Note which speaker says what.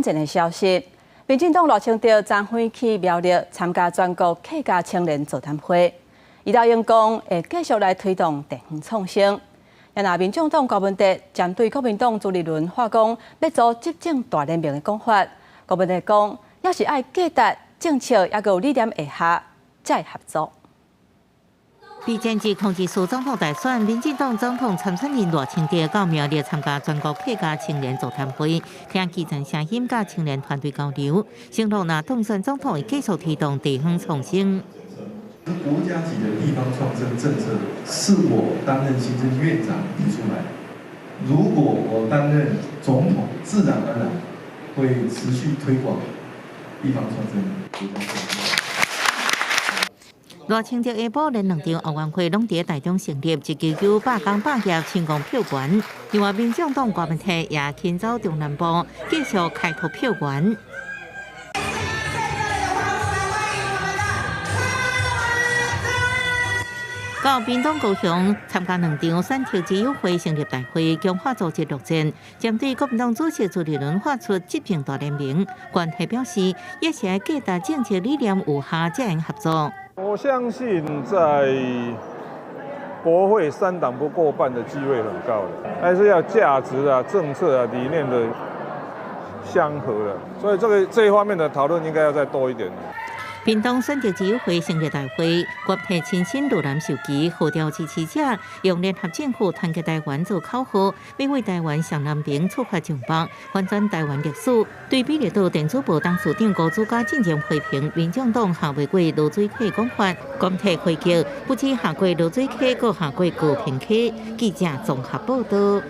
Speaker 1: 選戰的消息。民進黨賴清德昨昏去苗栗參加全國客家青年座談會，伊答應講會繼續來推動地方創生。若民眾黨柯文哲針對國民黨朱立倫話講欲組執政大聯盟的講法，柯文哲講猶是愛價值政策猶閣有理念會合，才會合作。
Speaker 2: 佇前日控制數總統大選，民進黨總統參選人賴清德到苗栗參加全國客家青年座談會，聽基層聲音佮青年團隊交流，承諾若當選總統會繼續推動地方創生。
Speaker 3: 國家級的地方創生政策是我擔任行政院長提出來，如果我擔任總統，自然而然會持續推廣地方創生。
Speaker 2: 賴清德下晡連兩場後援會攏佇台中成立，一九九罷工罷業成功票源。另外，民進黨郭文泰也親走中南部，繼續開拓票源。到屏東高雄參加兩場選戰之友會成立大會，強化組織作戰。針對國民黨主席朱立倫發出執政大聯盟，關係表示，也是愛價值政策理念有合才會合作。
Speaker 4: 我相信在國會三黨不過半的機會很高的，還是要價值啊、政策啊、理念的相合的，所以這個這一方面的討論應該要再多一點。
Speaker 2: 屏東選戰之友會成立大會，國體親身落南授旗，號召支持者用聯合政府團結台灣做口號，欲為台灣上南平出發進步，翻轉台灣歷史。對美麗島電子報董事長高祖嘉進前批評民進黨下袂過濁水溪講法，國體回擊不止下過濁水溪，閣下過高屏溪。記者綜合報道。